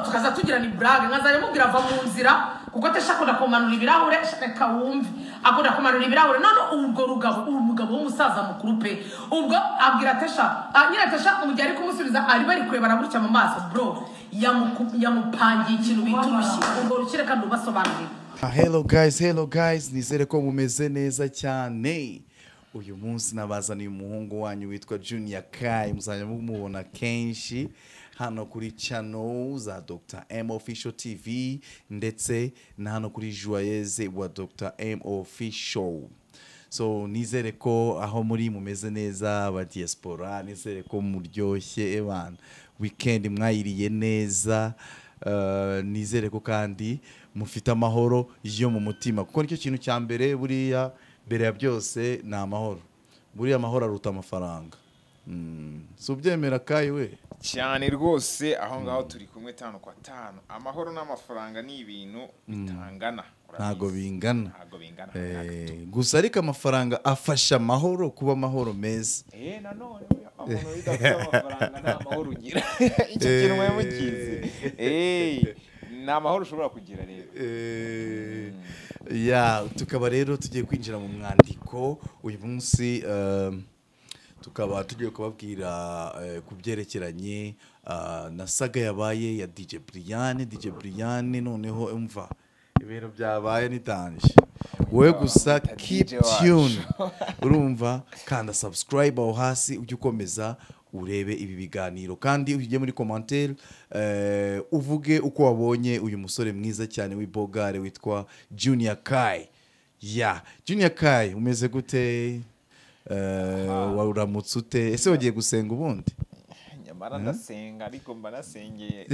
Tukaza tugira ni blague, nkazajya mubwira ava mu nzira kuko Tesha akunda kumanura ibirahure. Reka wumve, akunda kumanura ibirahure. None ubwo rugabo, uwo mugabo w'umusaza mukuru pe, ubwo abwira Tesha, nyine Tesha mu gihe ari kumusubiza ari bari kurebana gutya mu maso, bro, yamupangiye ikintu bita urushyi. Ubwo rushyi reka ndubasobanurire. Hello guys, hello guys, nizere ko mumeze neza cyane. Uyu munsi nabazaniye umuhungu wanyu witwa Junior Kai, muzajya mumubona kenshi hano kuri channel za Dr. M Official TV ndetse na hano kuri Joyeuse wa Dr. M Official. So nizere ko aho muri mumeze neza aba diaspora, nizere ko muryoshye ebana, weekend mwayiriye neza. Nizere ko kandi mufite amahoro yo mu mutima, kuko nicyo kintu cya mbere buriya, mbere ya byose ni amahoro. Buriya amahoro aruta amafaranga. Si ubyemera Kai we? Cyane rwose, aho ngaho turi kumwe 5 kwa 5. Amahoro n'amafaranga ni ibintu bitangana. Ntago bingana. Ntago bingana. Gusa ariko amafaranga afasha amahoro kuba amahoro meza. Nanone umuntu udafite amafaranga nta mahoro ugira. Icyo kintu mwe mukizi. Nta mahoro ushobora kugira rero. Ya, tukaba rero tugiye kwinjira mu mwandiko uyu munsi. Tukaba tugiye kubabwira ku byerekeranye na saga yabaye ya DJ Brian. DJ Brian noneho umva ibintu byabaye nitanje, wowe gusa keep tune, urumva, kanda subscribe aho hasi ujye ukomeza urebe ibi biganiro, kandi ujye muri commentaire uvuge uko wabonye uyu musore mwiza cyane w'ibogare witwa Junior Kai. Ya Junior Kai, umeze gute? Uramutse ute? Ese wagiye gusenga ubundi? Nyamara ndasenga, ariko mba nasengeye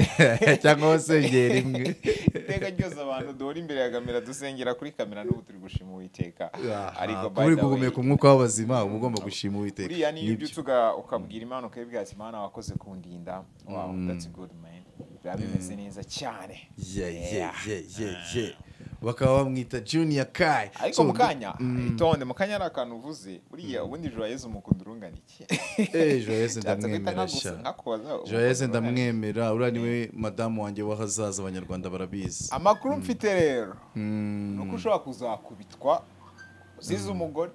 cyangwa wasengeye rimwe. Iteka ryose abantu duhora imbere ya kamera dusengera kuri kamera, n'ubu turi gushima Uwiteka. Ariko uri guhumeka umwuka w'abazima, uba ugomba gushima Uwiteka. Buriya niyo ubyutse ukabwira Imana, ukayibwira ati Imana wakoze kundinda, wow, that's good man, biba bimeze neza cyane. Yeah. Bakaba bamwita Junior Kai. Ariko mukanya itonde, mukanya ari akantu uvuze buriya, ubundi Joyeuse umukunda urungana iki? Joyeuse ndamwemera sha. Joyeuse ndamwemera, uriya niwe madamu wanjye w'ahazaza, abanyarwanda barabizi. Amakuru mfite rero nuko ushobora kuzakubitwa uzize umugore.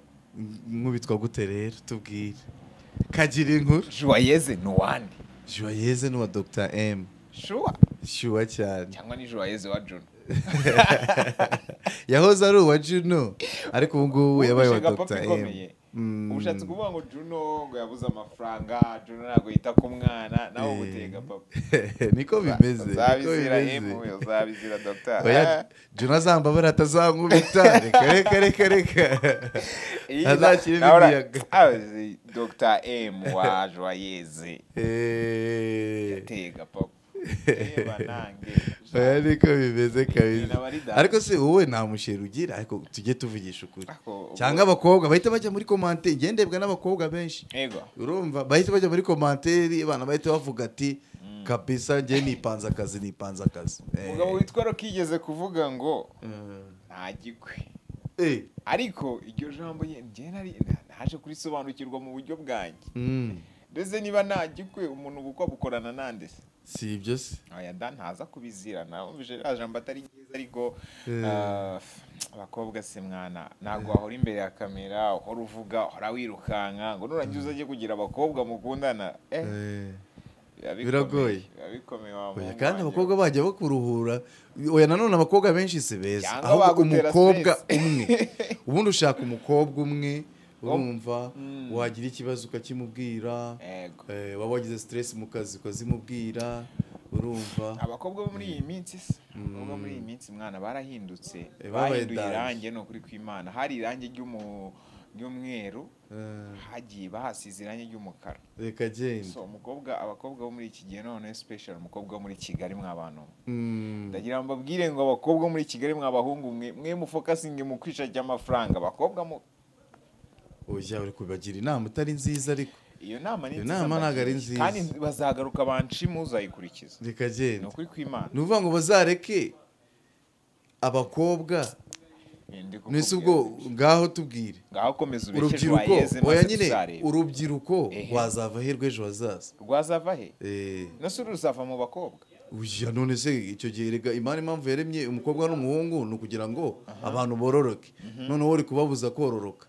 Nkubitwa gute rero? Tubwire. Kagira inkuru. Joyeuse ni uwande? Joyeuse ni uwa Dr. M. Sure. Sure cyane. Cyangwa ni Joyeuse wa Juno? Yahoze ari uwa Juno, ariko ubu ngubu yabaye uwa Dr. M. Ushatse kuvuga ngo Juno ngo yabuze amafaranga, Juno ntabwo yita ku mwana, nawe ugutega papa. Niko bimeze. Uzabizira M, uzabizira Dr. Oya, Juno azambabara atazankubita. Reka reka reka. Azakira imiyaga. Dr. M wa Joyeuse. Yatega papa. Oya, niko bimeze kabisa. Ariko se wowe nta musheri ugira? Ariko tujye tuvugisha ukuri, cyangwa abakobwa bahita bajya muri commentaire, ngendebwa n'abakobwa benshi. Urumva bahita bajya muri commentaire, abana bahita bavuga ati kabisa nge nipanza akazi, nipanza akazi. Umugabo witwa Roki yigeze kuvuga ngo nta gikwe. Ariko iryo jambo nge nari naje kurisobanukirwa mu buryo bwanjye. Ndetse niba nta gikwe, umuntu ubukwa bukorana nande se? Si ibyo se? Oya da, ntaza kubizira, numvise jambo atari ryiza, ariko abakobwa se mwana, ntabwo wahora imbere ya kamera uhora uvuga, uhora wirukanka ngo nurangiza ujye kugira abakobwa mukundana. Biragoye. Bikomeye wa muhungu. Kandi abakobwa bajya bakuruhura. Oya, nanone abakobwa benshi si beza, ahubwo umukobwa umwe, ubundi ushaka umukobwa umwe, urumva, wagira ikibazo ukakimubwira, waba wagize stress mu kazi ukazimubwira, urumva. Abakobwa bo muri iyi minsi se, abakobwa muri iyi minsi mwana barahindutse, bahinduye irange, ni ukuri kw'Imana. Hari irange ry'umweru, hagiye bahasize irange ry'umukara. Reka genda. So umukobwa, abakobwa bo muri iki gihe none special umukobwa wo muri Kigali mwabantu. Ndagira ngo mbabwire ngo abakobwa bo muri Kigali mwabahungu mwe mufocusinge mu kwishakira amafaranga, abakobwa mu Oya, uri kubagira inama itari nziza ariko. Iyo nama ni nziza. Inama ntabwo ari nziza. Kandi bazagaruka banshimu uzayikurikiza. Reka genda. Ni ukuri kw'Imana. Ni ukuvuga ngo bazareke abakobwa. Nese ubwo ngaho tubwire. Ngaho komeza ubeshye Joyeuse maze tuzarebe. Urubyiruko rwazava he rw'ejo hazaza? Rwazava he? Nese ruzava mu bakobwa. Uya none se icyo gihe rega Imana impamvu yaremye umukobwa n'umuhungu ni ukugira ngo abantu bororoke, noneho uri kubabuza kororoka.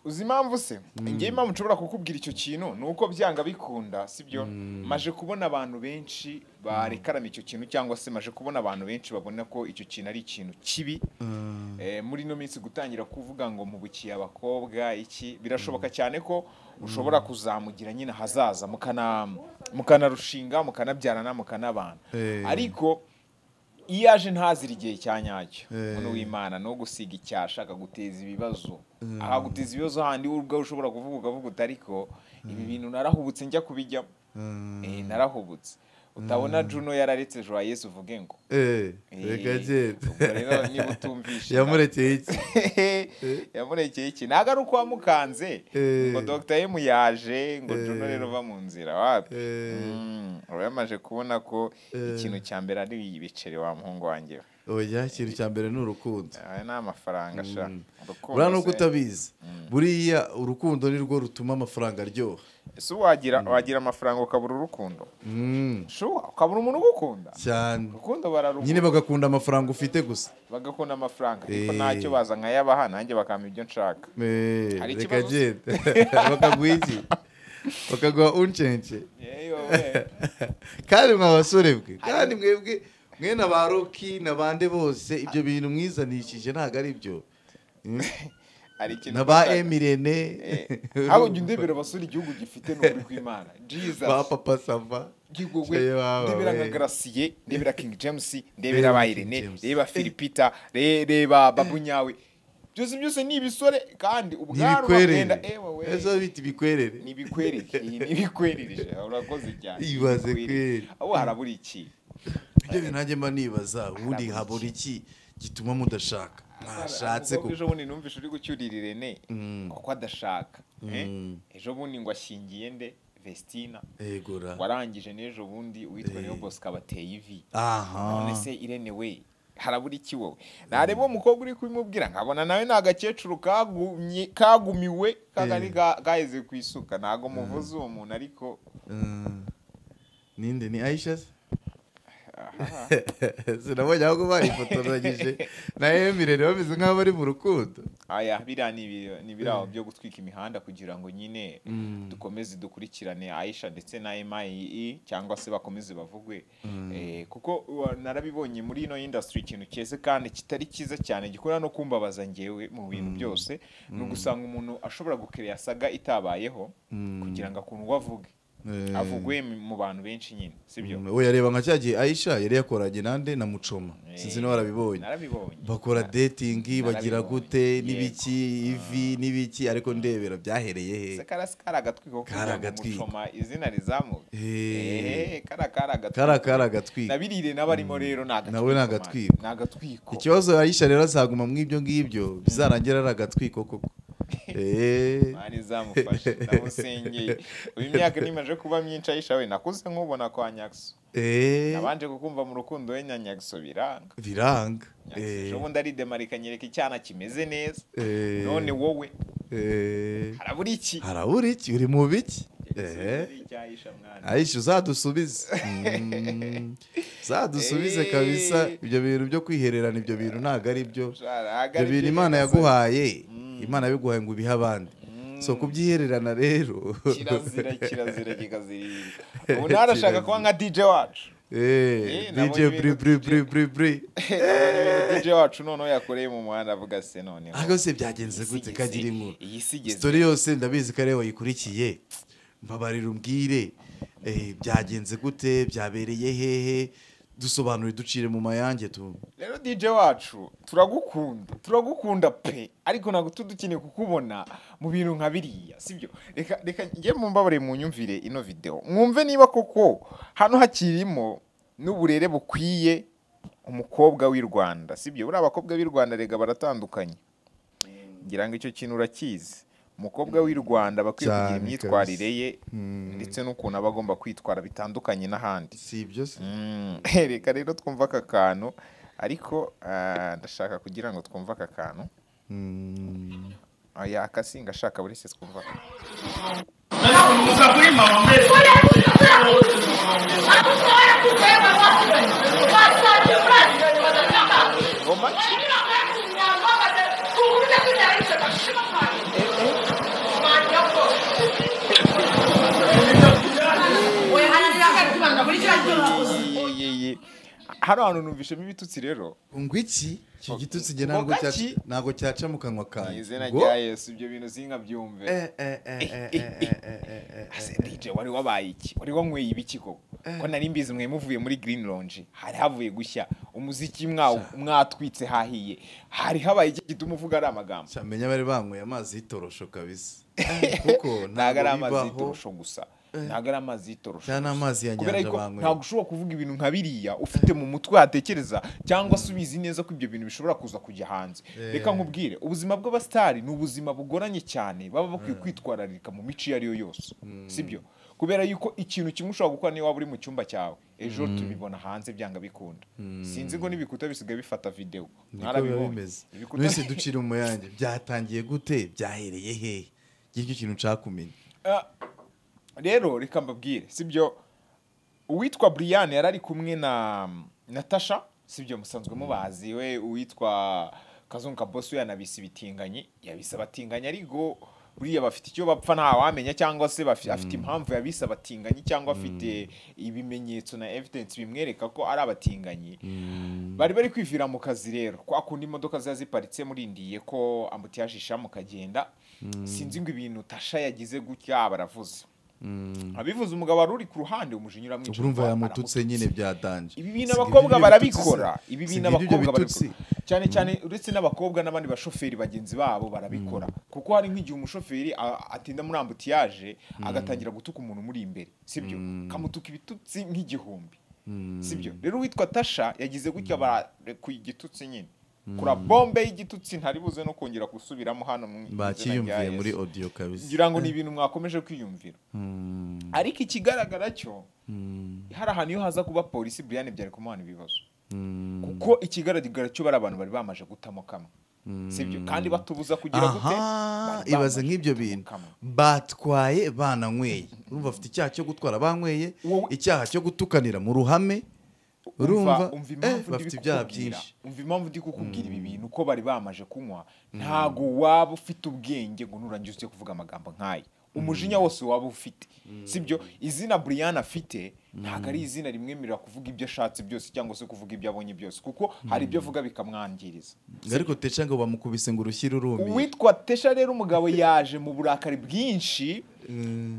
Uzi impamvu se? Ngiye impamvu nshobora kukubwira icyo kintu ni uko byanga bikunda, sibyo? Maje kubona abantu benshi barekarama icyo kintu, cyangwa se maje kubona abantu benshi babona ko icyo kintu ari ikintu kibi. Muri ino minsi gutangira kuvuga ngo mubukiye abakobwa iki, birashoboka cyane ko ushobora kuzamugira nyine hazaza mukanarushinga mukanabyarana mukanabana, ariko iyo aje ntazira igihe cya nyacyo, umuntu w'Imana no gusiga icyasha akaguteza ibibazo, akaguteza ibibazo handi ubwo ushobora kuvuga ukavuga utariko ibi bintu narahubutse njya kubijyamo, narahubutse. Utabona Juno yararetse Joyeuse uvuge ngo reka genda. Ubwo rero niba utumvishe yamurekeye iki? Yamurekeye iki? Ntago ari uko wamukanze ngo Dr. M yaje ngo Juno rero va mu nzira, wapi? Yamaje kubona ko ikintu cya mbere ari ibiceri wa muhungu wanjye. Oya, ikintu cya mbere ni urukundo. Aya ni amafaranga sha. Buriya nuko utabizi, buriya urukundo ni rwo rutuma amafaranga aryoha. Ese wagira amafaranga ukabura urukundo? Shuwa, ukabura umuntu ugukunda cyane. Urukundo bararugura nyine, bagakunda amafaranga ufite gusa, bagakunda amafaranga ariko ntacyo baza nkayabaha nanjye bakampa ibyo nshaka. Reka genda. Bakaguha iki? Bakaguha uncence. Kandi mwa basore bwe, kandi mwebwe mwene ba Roki nabande bose ibyo bintu mwizanishije ntago ari byo. Na ba Emirene abo jya ndebera abasore igihugu gifite n'ukuri kw'Imana. Jesus ba Papa Sava gigogwe, ndebera nka Gracie, ndebera King James, ndebera ba Irene, ndebera Philipita, reba Babunyawe, byose byose ni ibisore kandi ubwanwa bwenda. Ewe we, ezo biti bikwerere, ni bikwerere, ni bikwerere. Urakoze cyane, ibaze kweri. Abo harabura iki? Ibyo bintu nanjye mba nibaza, ubundi habura iki gituma mudashaka? Mwashatse ko ejo bundi numvishe uri gucyurira Irene kuko adashaka. Ejo bundi ngo ashingiye nde Vestina, warangije n'ejo bundi uwitwa Niyo Bosco abateye ivi. None se Irene we harabura iki wowe? Nareba uwo mukobwa uri kubimubwira nkabona nawe ni agakecuru kagumiwe kagari gaheze ku isuka. Ntago muvuze uwo muntu ariko ninde ni Aisha se? Sinabonye ahubwo barifotoranyije na Emirene bameze nk'aho bari mu rukundo. Aya biriya ni ibiraho byo gutwika imihanda kugira ngo nyine dukomeze dukurikirane Aisha ndetse na MIE, cyangwa se bakomeze bavugwe, kuko narabibonye muri ino industry ikintu cyeze kandi kitari cyiza cyane gikora no kumbabaza ngewe mu bintu byose, ni ugusanga umuntu ashobora gukereya saga itabayeho kugira ngo akundwe avuge, avugwe mu bantu benshi nyine, sibyo? We yareba nka cyagiye Aisha yari yakoranye nande na Mucoma, sinzi niba warabibonye. Bakora dating bagira gute n'ibiki ivi n'ibiki, ariko ndebera byahereye he? Kara agatwiko Mucoma izina rizamuka. Kara agatwiko. Nabirire n'abarimo rero nawe nagatwiko. Nagatwiko. Ikibazo Aisha rero azaguma mu ibyo ngibyo bizarangira ari agatwiko koko. Mani zamufashe ndamusengeye. Uyu myaka nimaje kuba myinshi Aisha we nakuze nkubona kwa Nyakso. Nabanje kukumva mu rukundo we na Nyakso biranga. Biranga. Ejo bundi ari demarika nyereka icyana kimeze neza. None wowe harabura iki? Harabura iki? Uri mu biki? Aisha uzadusubize. Uzadusubize kabisa. Ibyo bintu byo kwihererana ibyo bintu ntago ari byo. Ibyo bintu Imana yaguhaye, Imana yabiguhaye ngo ubihe abandi. So kubyihererana rero kirazira, kirazira kikazirira. Ubu narashaka kuba nka DJ wacu. DJ bri bri bri bri bri. DJ wacu noneho yakoreye mu muhanda avuga se noneho. Ahubwo se byagenze gute kagira inkuru? Story yose ndabizi kare wayikurikiye. Mbabarira umbwire byagenze gute, byabereye hehe, dusobanure ducire mu mayange tu. Rero DJ wacu turagukunda, turagukunda pe, ariko ntabwo tudukeneye kukubona mu bintu nka biriya, sibyo? Reka reka ngiye mumbabare mu nyumvire ino video, mwumve niba koko hano hakirimo n'uburere bukwiye umukobwa w'i Rwanda, sibyo? Buriya abakobwa b'i Rwanda rega baratandukanye, ngira ngo icyo kintu urakizi. Umukobwa w'i Rwanda bakwiye kugira imyitwarire ye ndetse n'ukuntu aba agomba kwitwara bitandukanye n'ahandi, si ibyo se? Reka rero twumva aka kantu, ariko ndashaka kugira ngo twumve aka kantu. Aya akasinga ashaka buri se twumva. Gaki hano hantu numvishemo ibitutsi rero. Ngo iki iki gitutsi nge ntabwo cyaca mu kanwa kanjye. Izina rya Yesu ibyo bintu sinka byumve. Ase DJ wari wabaye iki? Wari wanyweye ibiki koko? Ko nari mbizi mwe muvuye muri Green Lounge hari havuye gushya umuziki mwatwitse hahiye hari habaye iki gituma uvuga ari amagambo. Chamenya bari banyweye amazi y'itorosho kabisa. Kuko ntago ari amazi y'itorosho gusa. Ntago ari amazi y'itorosho. Cyane amazi ya nyanja banyweye. Ntago ushobora kuvuga ibintu nka biriya ufite mu mutwe hatekereza cyangwa se ubizi neza ko ibyo bintu bishobora kuza kujya hanze. Reka nkubwire ubuzima bw'abastari ni ubuzima bugoranye cyane baba bakwiye kwitwararika mu mico iyo ari yo yose. Sibyo? Kubera yuko ikintu kimwe ushobora gukora niba waba uri mu cyumba cyawe ejo tubibona hanze byanga bikunda. Sinzi ngo n'ibikuta bisigaye bifata video. Narabibonye. Nese ducira umuyange byatangiye gute byahereye hehe? Ngicyo kintu nshaka kumenya. Rero reka mbabwire sibyo uwitwa Brian yarari kumwe na Natasha sibyo musanzwe mubazi we uwitwa Kazungu Boss yanabise ibitinganyi yabise abatinganyi ariko buriya bafite icyo bapfa nta wamenya cyangwa se afite impamvu yabise abatinganyi cyangwa afite ibimenyetso na evidence bimwereka ko ari abatinganyi. Bari bari kwivira mu kazi rero kwa kundi imodoka ziba ziparitse murindiye ko ambutiyaje isha mukagenda. Sinzi ngo ibintu Tasha yagize gutya baravuze. Abivuze umugabo wari uri ku ruhande umujinya uramwica. Urumva yamututse nyine byatanje. Ibi bintu abakobwa barabikora, ibi bintu abakobwa barabikora. Cyane cyane uretse n'abakobwa n'abandi bashoferi bagenzi babo barabikora. Kuko hari nk'igihe umushoferi atinda muri ambutiyaje agatangira gutuka umuntu muri imbere, sibyo? Kamutuka ibitutsi nk'igihumbi. Sibyo? Rero witwa Tasha yagize gutya barekuye igitutsi nyine. Kura bombe y'igitutsi ntari buze no kongera gusubiramo hano bakiyumviye muri audio kabisa. Ngira ngo ni ibintu mwakomeje kwiyumvira. Ariko ikigaragara cyo hari ahantu iyo haza kuba polisi Brian byari kumuhana ibibazo. Kuko ikigaragara cyo bari abantu bari bamaje gutamo kamwe. Sibyo? Kandi batubuza kugira gute? Ibaze nk'ibyo bintu batwaye bananyweye. Urumva afite icyaha cyo gutwara banyweye, icyaha cyo gutukanira mu ruhame. Urumva bafite ibyaha byinshi. Umva impamvu ndi kukubwira ibi bintu ko bari bamaje kunywa ntago waba ufite ubwenge ngo nurangize ujye kuvuga amagambo nk'aya. Umujinya wose waba ufite. Sibyo? Izina Brian afite ntago ari izina rimwemerera kuvuga ibyo ashatse byose cyangwa se kuvuga ibyo abonye byose kuko hari ibyo avuga bikamwangiriza. Ariko Tesha ngo bamukubise ngo urushyi rurumye. Uwitwa Tesha rero umugabo yaje mu burakari bwinshi.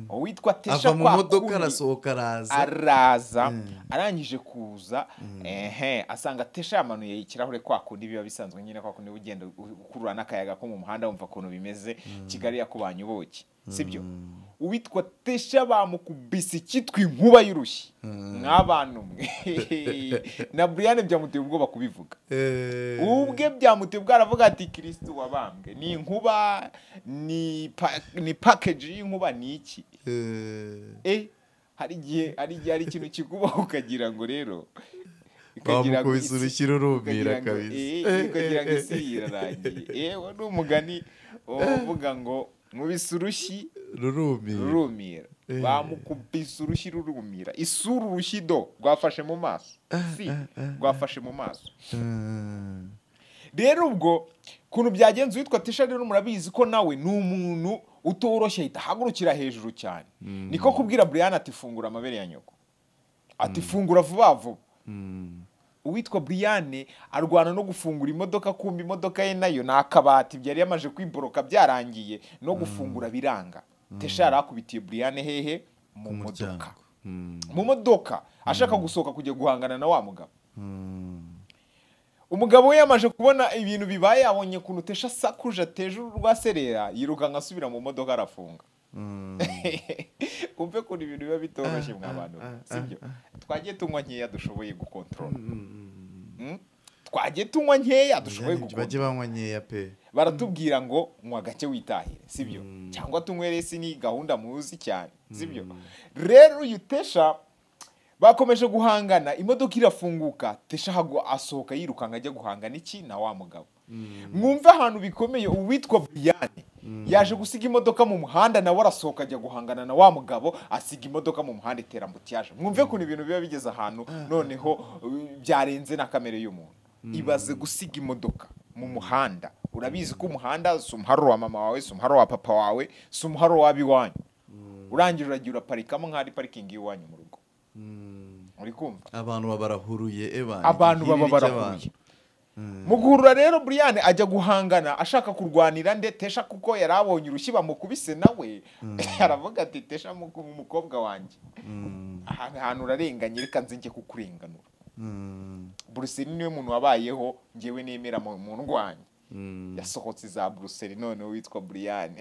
Uwitwa Tesha ava mu modoka arasohoka araza arangije kuza asanga Tesha yamanuye ikirahure kwa kundi biba bisanzwe nyine kwa kundi ugenda ukurura n'akayaga ko mu muhanda wumva ukuntu bimeze. Kigali yakubanye ubuki. Sibyo? Uwitwa Tesha bamukubise ikitwa inkuba y'urushyi mw'abantu mwe. Na Brian byamuteye ubwoba kubivuga. Ubwe byamuteye ubwo aravuga ati Kristo wabambwe ni inkuba ni package y'inkuba ni iki? Hari igihe hari ikintu kikubaho ukagira ngo rero bamukubise urushyi rurumira kabisa. Ukagira ngo isi irarangiye. Ewe ni umugani uvuga ngo mubise urushyi rurumira. Bamukubise urushyi rurumira. Isura urushyi do rwafashe mu maso. Si rwafashe mu maso. Rero ubwo kuntu byagenze witwa Tesha rero murabizi ko nawe ni umuntu utoroshye ahita ahagurukira hejuru cyane. Niko kubwira Brian ati fungura amabere ya nyoko. Ati fungura vuba vuba. Uwitwa Brian arwana no gufungura imodoka kumba imodoka ye nayo nakabati byari yamaje kwiboroka byarangiye no gufungura biranga. Tesha yarakubitiye Brian hehe mu modoka. Mu modoka ashaka gusohoka kujya guhangana na wa mugabo. Umugabo we yamaje kubona ibintu bibaye abonye kuntu Tesha sakuje ateje urwaserera yiruka ngasubira mu modoka arafunga. Umve ko ibintu biba bitoroshye mwa bantu, sibyo? Twagiye tunywa nkeya dushoboye gukontrola. Twagiye tunywa nkeya dushoboye gukontrola. Bajye banywa nkeya pe. Baratubwira ngo nywa gake witahire, sibyo? Cyangwa tunywere si ni gahunda muzi cyane, sibyo? Rero uyu Tesha bakomeje guhangana imodoka irafunguka Tesha hago asohoka yirukanga ajya guhangana iki na wa mugabo. Mwumva ahantu bikomeye uwitwa Brian yaje gusiga imodoka mu muhanda nawe arasohoka ajya guhangana na wa mugabo asiga imodoka mu muhanda itera ambutiyaje. Mwumve kuntu ibintu biba bigeze ahantu noneho byarenze na kamere y'umuntu. Ibaze gusiga imodoka mu muhanda. Urabizi ko umuhanda si umuharo wa mama wawe, si umuharo wa papa wawe, si umuharo w'abiwanyu. Urangira uragiye uraparikamo nk'ari parikingi y'iwanyu mu rugo. Uri kumva abantu babarahuruye, eba abantu baba barahuruye. Mu guhurura rero Brian ajya guhangana ashaka kurwanira nde Tesha, kuko yarabonye urushyi bamukubise nawe aravuga ati Tesha umukobwa wanjye ahantu urarenganye, reka nze njye kukurenganura. Bruce niwe muntu wabayeho ngewe nemera mu ndwanyi. Yasohotse za Bruce none witwa Brian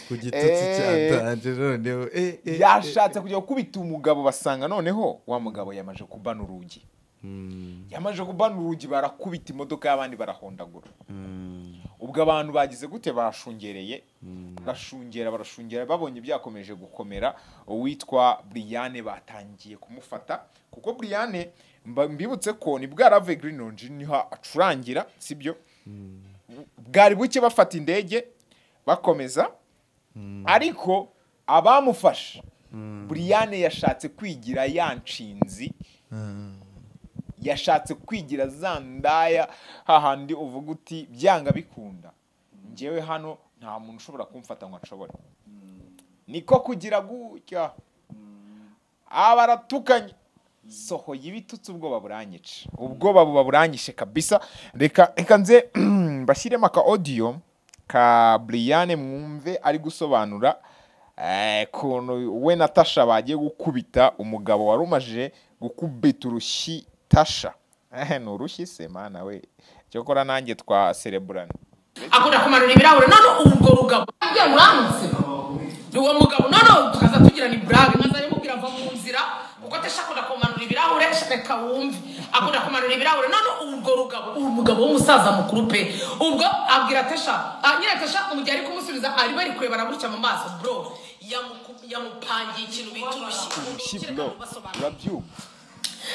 ku gitutsi cyatanje noneho yashatse kujya gukubita umugabo, basanga noneho wa mugabo yamaje kubana urugi. Yamaje kubana urugi, barakubita imodoka y'abandi barahondagura. Ubwo abantu bagize gute, barashungereye, barashungera babonye byakomeje gukomera. Uwitwa Brian batangiye kumufata, kuko Brian mbibutse ko ni bwarave Green Lounge niho acurangira, sibyo? Bwari buke bafata indege bakomeza, ariko abamufashe Brian yashatse kwigira yanshinzi, yashatse kwigira zandaya hahandi uvuga uti byanga bikunda njyewe hano nta muntu ushobora kumfata ngo nshobore. Niko kugira gutya abaratukanye sohoye ibitutsi, ubwoba buranyica, ubwoba buba buranyishe kabisa. Reka nze mbashyiremo aka audio ka Brian mwumve ari gusobanura kuntu we na Tasha bagiye gukubita umugabo warumaje gukubita urushyi Tasha. Ni urushyi se mana we, cyokora nanjye twa celebrana akunda kumanura ibirahure none ubwo rugabo uramutse uwo mugabo none tukaza tugira ni brag nkaza mubwira va mu nzira kuko Tesha akunda kumanura ibirahure, reka wumve akunda kumanura ibirahure none ubwo rugabo umugabo w'umusaza mukuru pe. Ubwo abwira Tesha, nyine Tesha umujyi ari kumusubiza ari bari kurebana gutya mu maso, bro yamupangiye ikintu bita urushyi. Urabyumva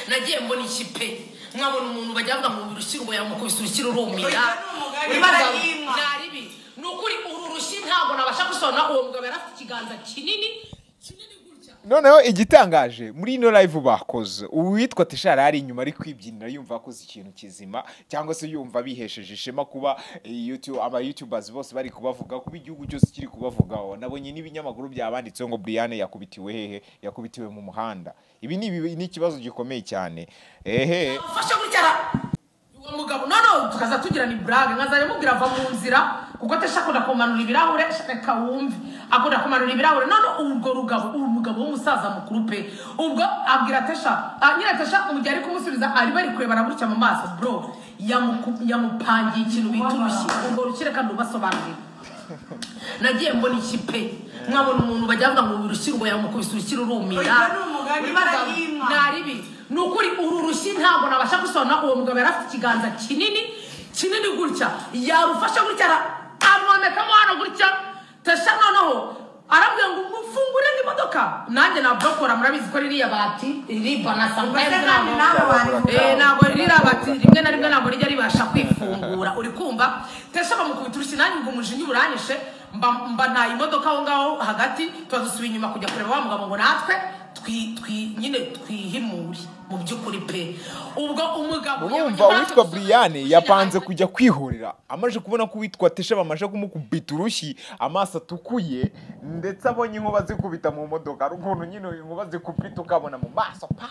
nagiye mbona iki pe, mwabona umuntu bajya bavuga ngo urushyi ngo yamukubise urushyi rurumira, naribi nukuri uru rushyi ntabwo nabasha gusona. Uwo mugabo yari afite ikiganza kinini kinini gutya. Noneho igitangaje muri ino live bakoze, uwitwa Tesha ari inyuma ari kwibyinira yumva akoze ikintu kizima, cyangwa se yumva bihesheje ishema kuba YouTube aba YouTubers bose bari kubavuga, kuba igihugu cyose kiri kubavugaho. Nabonye n'ibinyamakuru byabanditseho ngo Brian yakubitiwe hehe, yakubitiwe mu muhanda. Ibi ni ikibazo gikomeye cyane. Ehe ufasha gutya uwo mugabo none tukaza tugira ni brag nkaza mubwira va mu nzira kuko Tesha akunda kumanura ibirahure, reka wumve akunda kumanura ibirahure none ubwo rugabo umugabo w'umusaza mukuru pe. Ubwo abwira Tesha, nyine Tesha umujyi ari kumusubiza ari bari kurebana gutya mu maso, bro yamupangiye ikintu bita urushyi. Ubwo rushyi reka ndubasobanurire. Nagiye mbona iki pe, mwabona umuntu bajya bavuga ngo urushyi ngo yamukubise urushyi rurumira, naribi nukuri uru rushyi ntabwo nabasha gusona. Uwo mugabo yari afite ikiganza kinini kinini gutya, yarufasha gutya amwomekamo hano gutya. Tesha noneho arambwira ngo mufungure imodoka, nanjye nabrokora murabizi ko ririya bati ribana sometimes ntabwo ririya bati rimwe na rimwe ntabwo rijya ribasha kwifungura. Uri kumva Tesha bamukubita urushyi, nanjye ngo umujinya uranyishe, mba ntaye imodoka aho ngaho hagati, tuba dusubiye inyuma kujya kureba wa mugabo ngo natwe nyine twihimure mu by'ukuri pe. Ubwo umugabo urumva uwitwa Brian yapanze kujya kwihorera amaje kubona ko uwitwa Tesha bamaje kumukubita urushyi, amaso atukuye, ndetse abonye inkuba zikubita mu modoka, ari ukuntu nyine inkuba zikubita ukabona mu maso pa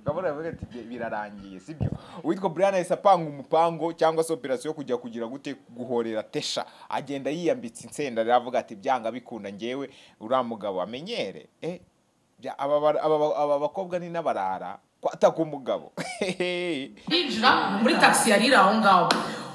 ukabona bavuga ati birarangiye, sibyo? Uwitwa Brian yahise apanga umupango cyangwa se operation kujya kugira gute guhorera Tesha, agenda yiyambitse insenda aravuga ati byanga bikunda ngewe uriya mugabo amenyere. Aba bakobwa ni n'abarara kwataka umugabo yinjira muri taxi yarira aho ngaho.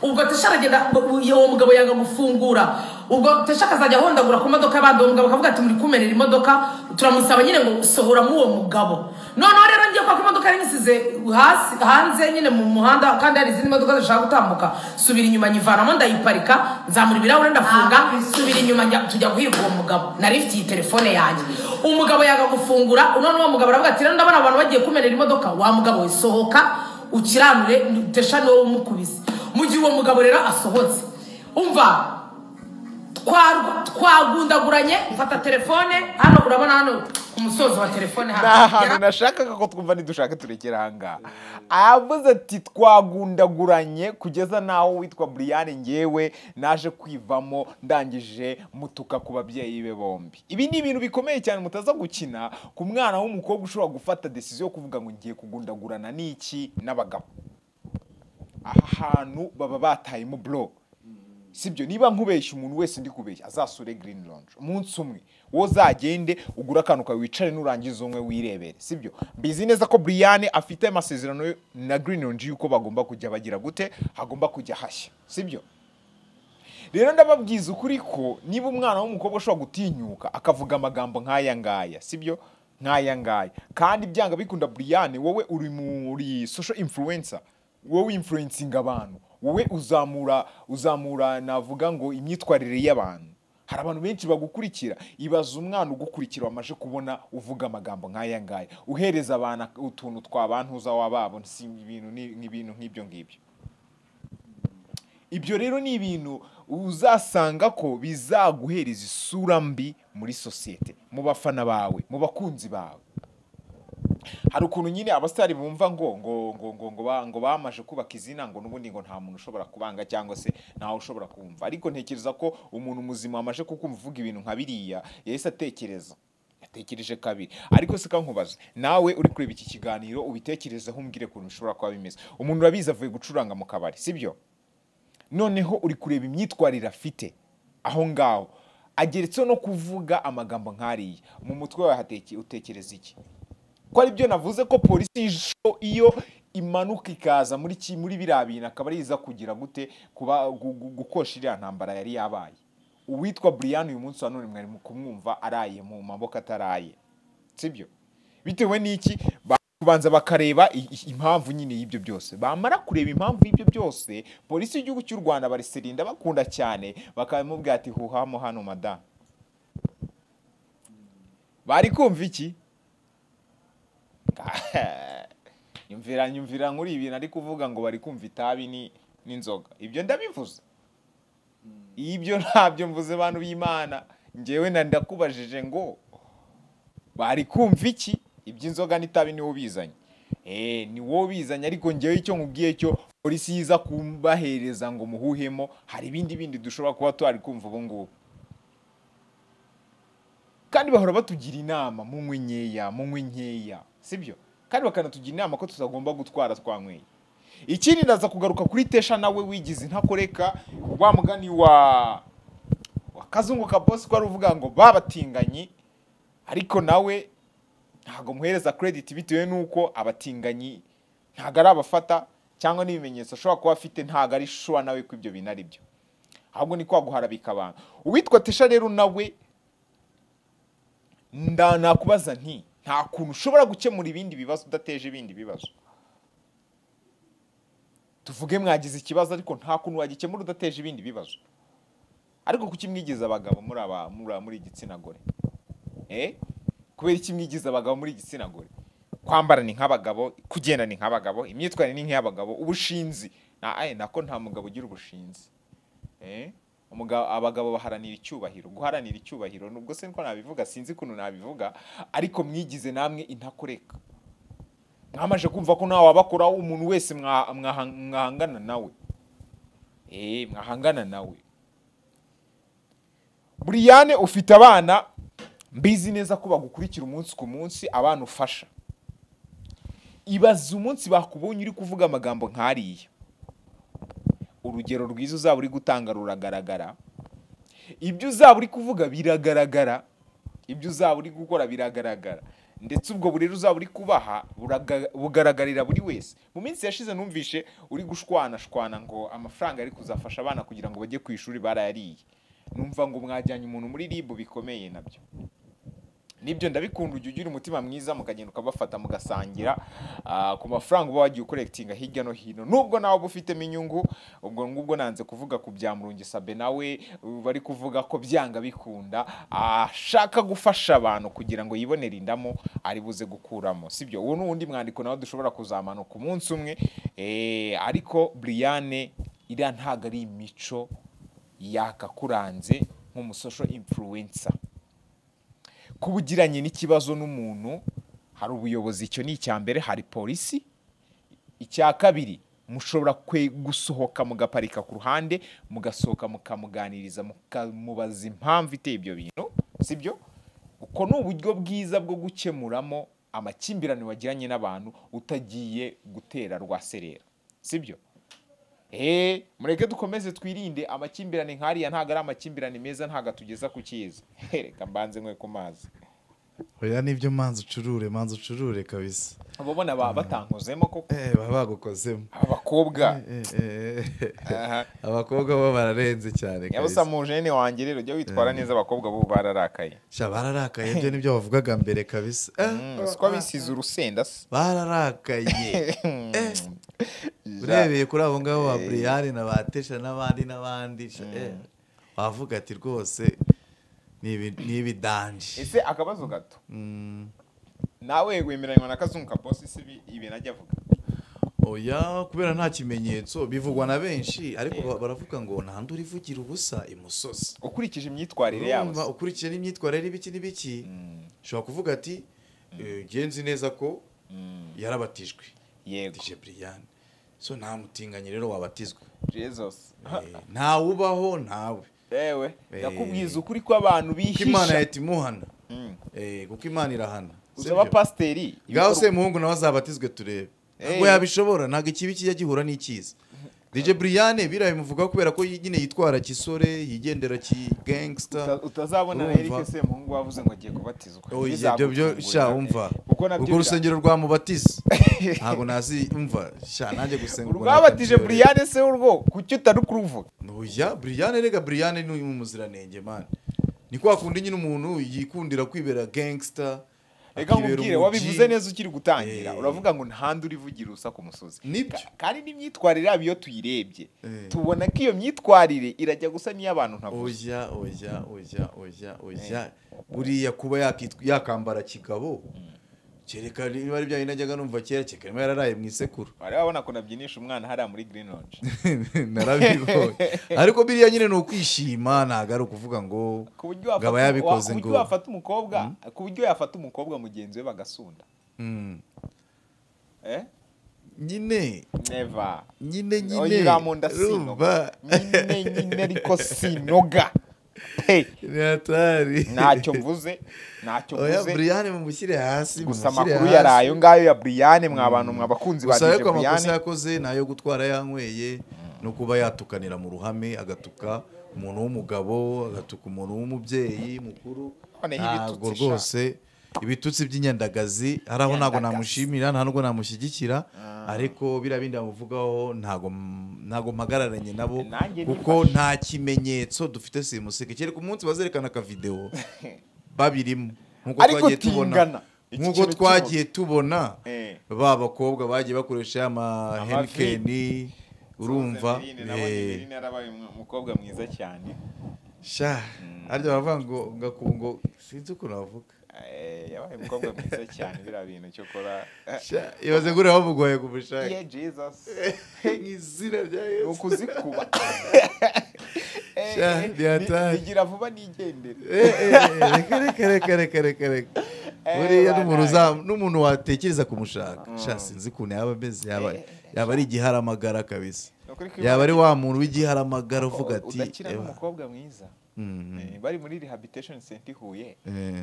Ubwo Tesha aragenda, uwo mugabo yanga gufungura. Ubwo Tesha akazajya ahondagura ku modoka y'abandi, uwo mugabo akavuga ati muri kumenera imodoka, turamusaba nyine ngo sohora mu uwo mugabo. Noneho rero ngiye kwaka imodoka yari nisize hasi hanze nyine mu muhanda, kandi hari izindi modoka zishaka gutambuka, subira inyuma nyivanamo ndayiparika, nzamura ibirahure ndafunga, subira inyuma tujya guhiga uwo mugabo. Nari mfite iyi telefone yanjye. Umugabo yanga gufungura, none uwo mugabo aravuga ati rero ndabona abantu bagiye kumenera imodoka, wa mugabo we sohoka ukiranure Tesha niwe umukubise. Mu gihe uwo mugabo rero asohotse, umva Twagundaguranye mfata telefone hano urabona hano ku musozo wa telefone hano. Ahantu nashakaga ko twumva nidushaka turekera ahangaha. Avuze ati twagundaguranye kugeza naho witwa Brian ngewe naje kwivamo ndangije mutuka ku babyeyi be bombi. Ibi ni ibintu bikomeye cyane mutaza gukina ku mwana w'umukobwa ushobora gufata decision yo kuvuga ngo ngiye kugundagurana n'iki n'abagabo. Aha hantu baba batayemo bro. Sibyo, niba nkubeshya umuntu wese ndi kubeshya azasure Green Lounge umunsi umwe, wowe uzagende ugura akantu kawe wicare nurangiza umwe wirebere. Sibyo, mbizi neza ko Brian afite amasezerano na Green Lounge yuko bagomba kujya bagira gute, hagomba kujya hashya. Sibyo, rero ndababwiza ukuri ko niba umwana w'umukobwa ashobora gutinyuka akavuga amagambo nk'aya ngaya, sibyo, nk'aya ngaya, kandi byanga bikunda Brian wowe uri muri social influencer, wowe influencing abantu, wowe uzamura navuga ngo imyitwarire y'abantu. Hari abantu benshi bagukurikira. Ibaza umwana ugukurikira wamaje kubona uvuga amagambo nk'aya ngaya, uhereza abantu utuntu twabantuza wababo, si ibintu n'ibintu nk'ibyo ngibyo. Ibyo rero ni ibintu uzasanga ko bizaguhereza isura mbi muri societe, mu bafana bawe, mu bakunzi bawe. Hari ukuntu nyine abasitari bumva ngo ngo ngo ngo ngo ngo bamaje kubaka izina ngo nubundi ngo nta muntu ushobora kubanga cyangwa se ntawe ushobora kumva, ariko ntekereza ko umuntu muzima wamaje kukumva uvuga ibintu nka biriya yahise atekereza, yatekereje kabiri. Ariko se kankubaze nawe uri kureba iki kiganiro ubitekerezeho umbwire ukuntu bishobora kuba bimeze. Umuntu urabizi avuye gucuranga mu kabari, sibyo? Noneho uri kureba imyitwarire afite aho ngaho, ageretseho no kuvuga amagambo nk'ariya, mu mutwe wawe utekereza iki? Ko ari byo navuze ko polisi iyo imanuka ikaza muri biriya bintu akaba ariza kugira gute kuba gukosha iriya ntambara yari yabaye. Uwitwa Brian uyu munsi wa none mwari kumwumva araye mu maboko ataraye, sibyo? Bitewe n'iki? Kubanza bakareba impamvu nyine y'ibyo byose. Bamara kureba impamvu y'ibyo byose, polisi y'igihugu cy'u Rwanda bariserinda bakunda cyane, bakamubwira ati huhamo hano madame. Bari kumva iki? Nyumvira nkuri ibintu ari kuvuga ngo bari kumva itabi n'inzoga. Ibyo ndabivuze, ibyo ntabyo mvuze bantu b'Imana. Njyewe ndakubajije ngo bari kumva iki? Iby'inzoga n'itabi ni wowe ubizanye. Ni wowe ubizanye, ariko njyewe icyo nkubwiye cyo polisi yiza kumbahereza ngo muhuhemo, hari ibindi bindi dushobora kuba twari kumva ubu ngubu. Kandi bahora batugira inama munywe nkeya, munywe nkeya, sibyo? Kandi bakanatugira inama ko tutagomba gutwara twanyweye. Ikindi ndaza kugaruka kuri Tesha nawe wigize intakoreka, wa mugani wa Kazungu ka boss ko aruvuga ngo babatinganyi, ariko nawe ntago muhereza credit bitewe nuko abatinganyi ntago ari abafata cyangwa n'ibimenyetso ashobora kuba afite ntago ari sure nawe ko ibyo bintu ari byo, ahubwo ni kwaguharabika abantu. Uwitwa Tesha rero nawe ndanakubaza nti nta kuntu ushobora gukemura ibindi bibazo udateje ibindi bibazo. Tuvuge mwagize ikibazo ariko nta kuntu wagikemura udateje ibindi bibazo. Ariko kuki mwigiza abagabo muri aba muri igitsina gore? Kubera iki mwigiza abagabo muri igitsina gore? Kwambara ni nk'abagabo, kugenda ni nk'abagabo, imyitwarire ni nk'abagabo, ubushinzi na nako nta mugabo ugira ubushinzi. Abagabo baharanira icyubahiro, guharanira icyubahiro nubwo se niko nabivuga, sinzi kuntu nabivuga, ariko mwigize namwe intakoreka. Mwamaje kumva ko nawe wabakora umuntu wese mwahangana nawe. Mwahangana nawe. Brian ufite abana mbizi neza ko bagukurikira umunsi ku munsi, abana ufasha. Ibaza umunsi bakubonye uri kuvuga amagambo nk'ariya. Urugero rwiza uzaba uri gutanga ruragaragara, ibyo uzaba uri kuvuga biragaragara, ibyo uzaba uri gukora biragaragara, ndetse ubwo burere uzaba uri kubaha bugaragarira buri wese. Mu minsi yashize numvishe uri gushwana shwana ngo amafaranga ari kuzafasha abana kugira ngo bajye ku ishuri barayariye. Numva ngo mwajyanye umuntu muri RIB bikomeye nabyo. Nibyo ndabikunda, ujya ugira umutima mwiza mukagenda ukabafata mugasangira ku mafaranga uba wagiye ukolectinga hirya no hino, nubwo nawe uba ufitemo inyungu. Ubwo ngubwo nanze kuvuga ku bya Murungi Sabe, nawe bari kuvuga ko byanga bikunda ashaka gufasha abantu kugira ngo yibonere indamo ari buze gukuramo, sibyo? Uwo n'undi mwandiko nawe dushobora kuzamanuka umunsi umwe. Ariko Brian iriya ntago ari imico yakakuranze Nk'umu social influencer, kuba ugiranye n'ikibazo n'umuntu, hari ubuyobozi, icyo ni icya mbere, hari polisi. Icya kabiri, mushobora gusohoka mugaparika ku ruhande, mugasohoka mukamuganiriza, mukamubaza impamvu iteye ibyo bintu, sibyo? Uko ni uburyo bwiza bwo gukemuramo amakimbirane wagiranye n'abantu utagiye gutera rwaserera, sibyo? Mureke dukomeze twirinde amakimbirane nk'ariya, ntabwo ari amakimbirane meza, ntabwo atugeza ku cyiza. Reka mbanze nkwe ku mazi. Oya, nibyo, manzi ucurure, manzi ucurure kabisa. Abo bona batankozemo koko. Baba bagukozemo. Aba bakobwa. Abakobwa bo bararenze cyane Nyabusa kabisa. Mujene wanjye rero, jya witwara neza, abakobwa bo bararakaye. Sha, bararakaye byo, nibyo bavugaga mbere kabisa. Siko bisize urusenda se? Bararakaye. Urebeye kuri abo ngabo ba Brian na ba Tesha n'abandi n'abandi, sha, wavuga ati rwose ni ibidanje. Ese akabazo gato, nawe wemeranywa na Kazungu Kabosi se ibintu ajya avuga? Oya, kubera nta kimenyetso, bivugwa na benshi, ariko baravuga ngo nta nduru ivugira ubusa imusozi. Ukurikije imyitwarire yabo Urumva, se? Ukurikije n'imyitwarire y'ibiki n'ibiki, ushobora kuvuga ati nge nzi neza ko yarabatijwe. DJ Brian, so nta mutinganyi rero wabatizwa. Jesus. Ntawubaho, ntawe. Ewe, ndakubwiza ukuri ko abantu Kuko Imana bihisha. yahita imuhana. Kuko Imana irahana. Uzaba pasiteri. Ngaho se muhungu nawe azabatizwe turebe. Ntabwo yabishobora, ntabwo ikibi kijya gihura n'icyiza. DJ Brian biriya bimuvugaho kubera ko nyine yitwara kisore, yigendera ki gangster. Utazabona na Urumva? Eric Semuhungu wavuze ngo agiye kubatizwa. Oya, ibyo byo, sha, umva. Kuko nabyo Urwo rusengero rwamubatiza, ntabwo nazi, umva sha, nanjye gusenga ubwo Urwabatije nakabyihorera. Brian se, urwo kuki utari kuruvuga? Oya, Brian, rega Brian ni umuziranenge man. Ni kwa kundi nyine umuntu yikundira kwibera gangster, Reka akibera nkubwire, umuji. Wabivuze neza ukiri gutangira, uravuga ngo ntahandi urivugira ubusa ku musozi. Nibyo. Kandi n'imyitwarire yabo iyo tuyirebye, tubona ko iyo myitwarire irajya gusa n'iy'abantu ntavuze. Oya, oya, oya, oya, oya, buriya kuba yakambara kigabo, kereka niba ari bya bindi najyaga numva kera, kereka niba yararaye mu isekuru. Wari wabona ko nabyinisha umwana hariya muri Green Lounge? Narabibonye, ariko biriya nyine ni ukwishima, ntabwo ari ukuvuga ngo Ku buryo ngo wafata aba yabikoze ku buryo ngo wafata umukobwa, ku buryo yafata umukobwa mugenzi we bagasunda. Nyine Never. nyine nyine Oya, uriya sinoga. Urumva? Nyine nyine, ariko sinoga. Hey, Ni hatari. Ntacyo mvuze, ntacyo Oya, mvuze. Brian mumushyire hasi, Gusa mumushyire amakuru hasi. yari ayo ngayo ya Brian, mwa bantu, mwa bakunzi ba Gusa DJ ariko amakosa Brian. yakoze ni ayo gutwara yanyweye no kuba yatukanira mu ruhame, agatuka umuntu w'umugabo, agatuka umuntu w'umubyeyi mukuru. Noneho Ntabwo ibitutsi sha. rwose, ibitutsi by'inyandagazi hari aho ntabwo Nyandagazi. namushimira, nta nubwo namushyigikira, ariko biriya bindi bamuvugaho ntabwo mpagararanye nabo, Nanjye kuko nifashe. nta kimenyetso dufite simusiga, kereka umunsi bazerekana akavidewo babirimo nkuko Ariko twagiye tubona tingana. Iki nkuko kintu twagiye tubona ba bakobwa bagiye bakoresha ya ma Amavi. Heineken, urumva? Zemerine, nabonye Zemerine yarabaye umukobwa mwiza cyane. Sha, harya baravuga ngo ngakungo, sinzi ukuntu bavuga. Yabaye umukobwa mwiza cyane, biriya bintu cyokora. Sha, ibaze ngo ureba bamugoye kumushaka. Yeah, Jesus. Mu izina rya Ni Yesu. ukuzikuba. Sha, ni hatari. Bigira vuba nigendere. Reka, reka, reka, reka, reka, reka. Buriya n'umuntu n'umuntu watekereza kumushaka, sha, sinzi ukuntu yaba ameze, yaba ari igiharamagara kabisa. Ni ukuri ko Yaba ari wa muntu w'igiharamagara uvuga ati udakina "Eba." n'umukobwa mwiza. Bari muri rehabilitation center i Huye,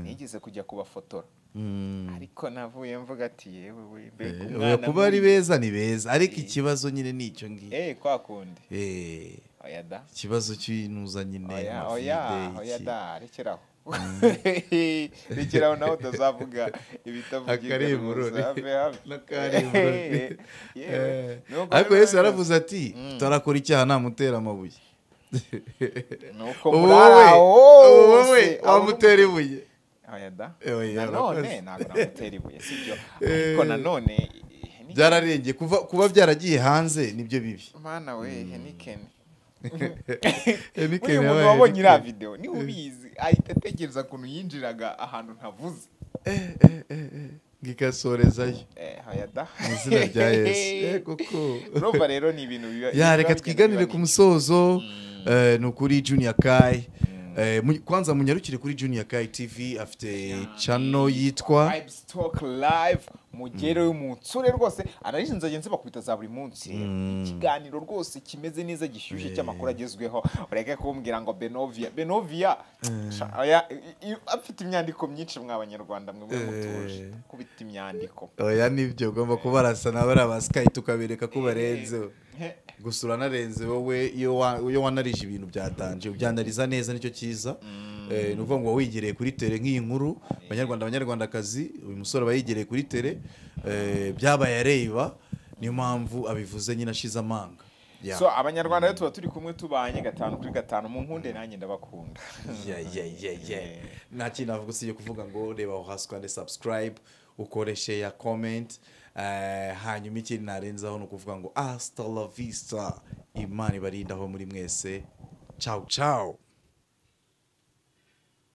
nigeze kujya kubafotora, ariko navuye mvuga ati yewe we, mbega Oya, umwana kuba ari mubi. beza ni beza, ariko ikibazo nyine ni icyo ngicyo. Kwa kundi. Oya da. Ikibazo cy'inuza nyine, Oya, oya. amavide, Oya iki. da, rekeraho, rekeraho nawe utazavuga ibitavugika. Akarimburori. Rwose, have, have. N'akarimburori. Yewe. Nuko Ariko rero Yesu yaravuze ati utarakora icyaha namutera amabuye. Nuko Ubu muri wowe, aho ubu wowe hose, aho wamutera ibuye? Oya da. Oya, Nanone urakoze. ntabwo namutera ibuye, sibyo, ariko nanone Byararengeye, kuva kuba byaragiye hanze nibyo bibi. Mana we, Heineken. Heineken Buriya umuntu yabaye wabonye iriya Heineken. video niba ubizi, ahita atekereza ukuntu yinjiraga ahantu ntavuze. Ngikasorezayo. Oya da. Mu izina rya Yesu. Koko. Urumva rero ni ibintu biba Ya, biba reka bigenda twiganire biba ku musozo. Ni ukuri Junior Kai. Kwanza munyarukire kuri Junior Kai TV, afite channel yitwa Vibes Talk Live, mugereyo munsure rwose, analyse nzajya nzibakubita za buri munsi, ikiganiro rwose kimeze neza gishyushye cy'amakuru agezweho. Ureke kumbwira ngo Benovia oya, afite imyandiko myinshi mwa Banyarwanda mwe mutuje kubita imyandiko. Oya nibyo ugomba kubarasa na bariya ba Sky tukabereka ko barenze. Gusa uranarenze wowe iyo wanarije ibintu bya danje ubyanariza neza, nicyo cyiza. Ni ukuvuga ngo wigereye kuri tere nk'iyi nkuru, Banyarwanda Banyarwandakazi, uyu musore aba yigereye kuri tere, byabaye areba, niyo mpamvu abivuze nyine ashize amanga. So Abanyarwanda rero tuba turi kumwe tubanye 5 kuri 5, mu nkunde nanjye ndabakunda. Nta kintu navuga usibye kuvuga ngo reba aho hasi kandi subscribe, ukore share, comment. Hanyuma ikindi narenzaho ni ukuvuga ngo hasta la vista, Imana ibarinde aho muri mwese. Ciao ciao.